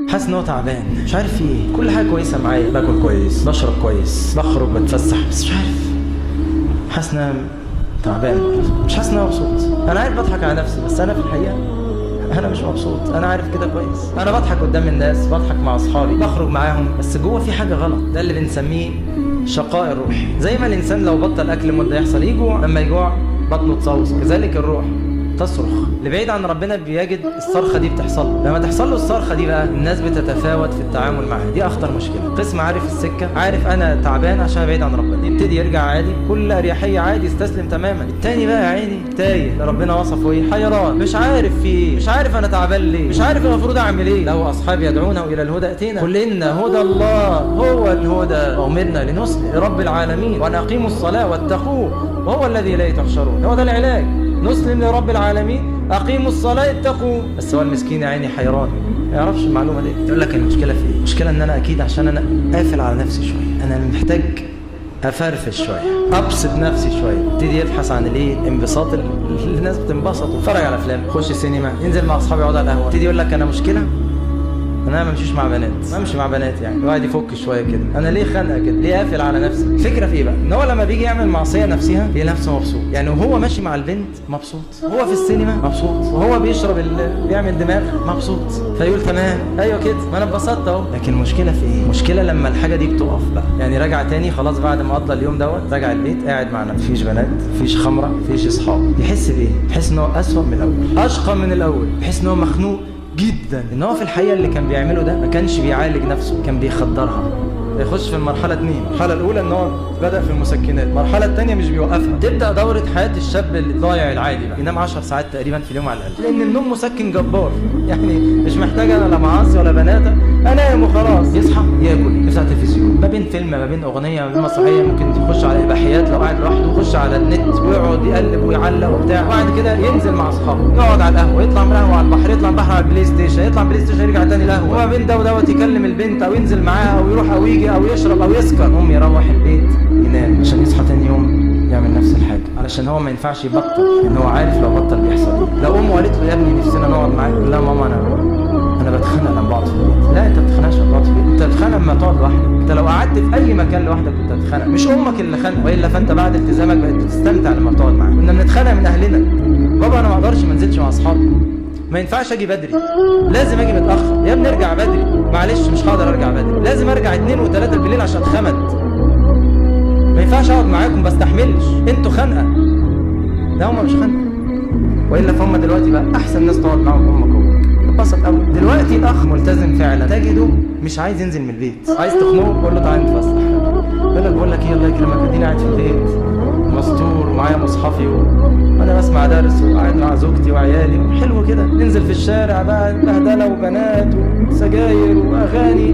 حاسس ان هو تعبان، مش عارف ايه، كل حاجة كويسة معايا، باكل كويس، بشرب كويس، بخرج بتفسح، بس مش عارف، حاسس ان انا تعبان، مش حاسس ان انا مبسوط. انا عارف بضحك على نفسي، بس انا في الحقيقة انا مش مبسوط، انا عارف كده كويس. انا بضحك قدام الناس، بضحك مع اصحابي، بخرج معاهم، بس جوه في حاجة غلط. ده اللي بنسميه شقاء الروح. زي ما الانسان لو بطل اكل مده يحصل يجوع، لما يجوع بطنه تصوص، كذلك الروح تصرخ. اللي بعيد عن ربنا بيجد الصرخة دي بتحصل له. لما تحصل له الصرخة دي بقى الناس بتتفاوت في التعامل معاها، دي اخطر مشكلة. قسم عارف السكة، عارف انا تعبان عشان بعيد عن ربنا، يبتدي يرجع عادي بكل اريحية، عادي يستسلم تماما. التاني بقى يا عيني تايه، ربنا وصفه ايه؟ حيران، مش عارف في ايه، مش عارف انا تعبان ليه، مش عارف المفروض اعمل ايه. لو اصحابي يدعونه الى الهدى ائتنا، قل ان هدى الله هو الهدى، وامرنا لنسلم لرب العالمين وان اقيموا الصلاة واتقوه وهو الذي اليه تحشرون. هو ده العلاج، نسلم لرب العالمين، اقيموا الصلاة، اتقوا. بس هو المسكين يا عيني حيران، ما يعرفش المعلومة دي. يقول لك المشكلة في ايه؟ المشكلة ان انا اكيد عشان انا قافل على نفسي شوية، انا محتاج افرفش شوية، ابسط نفسي شوية. ابتدي يبحث عن الايه؟ الانبساط اللي الناس بتنبسط، اتفرج على افلام، خش سينما، ينزل مع اصحابه، يقعد على القهوة. ابتدي يقول لك انا مشكلة انا ما امشيش مع بنات، ما امشي مع بنات، يعني الواحد يفك شوية كده، انا ليه خانقه كده، ليه قافل على نفسي؟ الفكرة في ايه بقى؟ ان هو لما بيجي يعمل معصية نفسها بيلاقي نفسه مبسوط، يعني وهو ماشي مع البنت مبسوط، وهو في السينما مبسوط، وهو بيشرب بيعمل دماغ مبسوط، فيقول تمام ايوه كده، ما انا اتبسطت اهو. لكن المشكلة في ايه؟ المشكلة لما الحاجة دي بتقف بقى، يعني راجع تاني خلاص بعد ما قضى اليوم دوت، راجع البيت قاعد مع نفسه، مفيش بنات، مفيش خمره، مفيش اصحاب، يحس بايه؟ يحس ان هو اسوأ من الاول، اشقى من الاول، يحس ان هو مخنوق جدا، ان هو في الحقيقة اللي كان بيعمله ده ما كانش بيعالج نفسه، كان بيخدرها. يخش في المرحلة 2، المرحلة الاولى ان هو بدا في المسكنات، المرحلة الثانية مش بيوقفها. تبدا دوره حياة الشاب اللي ضايع العادي بقى، ينام 10 ساعات تقريبا في اليوم على الاقل، لان النوم مسكن جبار، يعني مش محتاج انا لا معاصي ولا بنات، انام وخلاص. يصحى ياكل، يفتح تلفزيون، ما بين فيلم ما بين اغنية ما بين مسرحية، ممكن يخش على اباحيات لو قاعد لوحده، يخش على النت ويقعد يقلب ويعلق وبتاع. وبعد كده ينزل مع اصحابه، يقعد على القهوة، يطلع من القهوة على البحر، يطلع من البحر على البلاي ستيشن، يطلع من البلاي ستيشن يرجع تاني القهوة، وما بين ده ودوت يكلم البنت او ينزل معاها او يروح او يجي او يشرب او يسكر. المهم يروح البيت ينام عشان يصحى تاني يوم يعمل نفس الحاجة، علشان هو ما ينفعش يبطل، لان هو عارف لو بطل بيحصل ايه. لو امه قالت له يا ابني نفسنا نقعد معاك، لا ماما انا بتخانق لما بقعد في البيت. لا انت ما بتتخانقش لما بتقعد في البيت، انت بتتخانق لما تقعد لوحدك. انت لو قعدت في اي مكان لوحدك كنت هتتخانق، مش امك اللي خانقه، والا فانت بعد التزامك بقيت بتستمتع لما بتقعد معاها. كنا بنتخانق من اهلنا، بابا انا ما اقدرش ما انزلش مع اصحابي، ما ينفعش اجي بدري، لازم اجي متاخر، يا ابني ارجع بدري، معلش مش هقدر ارجع بدري، لازم ارجع 2 و3 بالليل عشان اتخمد، ما ينفعش اقعد معاكم، بستحملش، انتوا خانقه. لا هما مش خانقه، والا فهم دلوقتي بقى احسن ناس تقعد معاهم امك وابوك، اتبسط قوي. دلوقتي الاخ ملتزم فعلا، تجده مش عايز ينزل من البيت، عايز تخنقه قول له تعالى نتفسح، يقول لك بقول لك ايه الله يكرمك اديني قاعد في البيت مستور ومعايا مصحفي وانا بسمع درس وقاعد مع زوجتي وعيالي، حلو كده. ننزل في الشارع بقى بهدله وبنات وسجاير واغاني،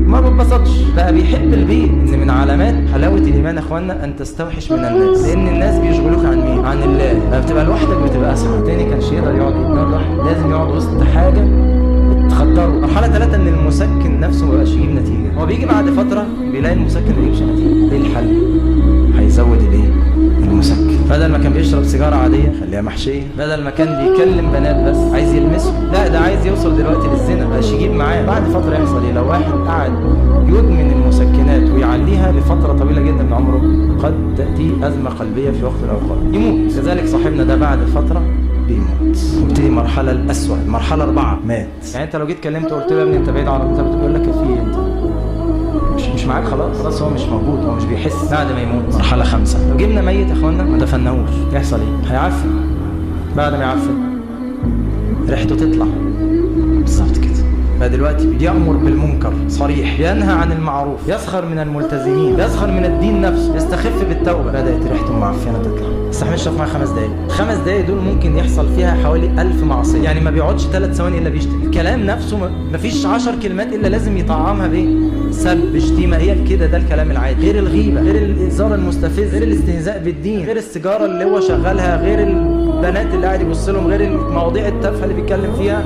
ما بتبسطش. بقى بيحب البيت. ان من علامات حلاوة الايمان يا اخوانا ان تستوحش من الناس، لان الناس بيشغلوك عن مين؟ عن الله. لما بتبقى لوحدك بتبقى اسعد. تاني كانش يقدر يقعد لوحده، لازم يقعد وسط حاجة تخدره. مرحلة 3 ان المسكن نفسه ما بقاش يجيب نتيجة، هو بيجي بعد فترة بيلاقي المسكن ما بيجيبش نتيجة. ايه الحل؟ هيزود الايه؟ المسكن. بدل ما كان بيشرب سيجارة عادية خليها محشيه، بدل ما كان بيكلم بنات بس عايز يلمسهم، لا ده عايز يوصل دلوقتي للزنا، بقاش يجيب معاه. بعد فترة يحصل ايه؟ لو واحد قعد يدمن المسكنات ويعليها لفترة طويلة جدا من عمره، قد تاتيه ازمة قلبية في وقت من الاوقات، يموت. كذلك صاحبنا ده بعد فترة بيموت. وابتدي المرحلة الاسوأ، المرحلة 4، مات. يعني انت لو جيت كلمته قلت له يا ابني انت بعيد عن ربنا، بتقول لك في ايه؟ انت مش معاك، خلاص هو مش موجود، هو مش بيحس بعد ما يموت. مرحلة 5، لو جبنا ميت يا اخوانا ما دفناهوش يحصل ايه؟ هيعفن. بعد ما يعفن ريحته تطلع بالظبط كده. بقى دلوقتي بيأمر بالمنكر صريح، ينهى عن المعروف، يسخر من الملتزمين، يسخر من الدين نفسه، يستخف بالتوبة. بدأت ريحته المعفنة تطلع. ما استحملش معاه 5 دقايق، 5 دقايق دول ممكن يحصل فيها حوالي 1000 معصية، يعني ما بيقعدش 3 ثواني إلا بيشتم. الكلام نفسه ما فيش 10 كلمات إلا لازم يطعمها بإيه؟ سب، شتيمة، هي كده، ده الكلام العادي. غير الغيبة، غير الإنذار المستفز، غير الاستهزاء بالدين، غير السيجارة اللي هو شغالها، غير البنات اللي قاعد يبص لهم، غير المواضيع التافهة اللي بيتكلم فيها.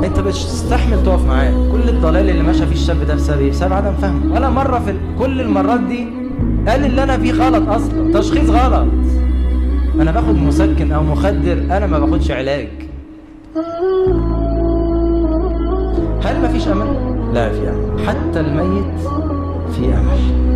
انت مش تستحمل تقف معاه. كل الضلال اللي ماشى فيه الشاب ده بسبب ايه؟ بسبب عدم فهمه. ولا مرة في كل المرات دي قال اللي انا فيه غلط اصلا، تشخيص غلط. انا باخد مسكن او مخدر، انا ما باخدش علاج. هل مفيش امل؟ لا، في امل. حتى الميت في امل.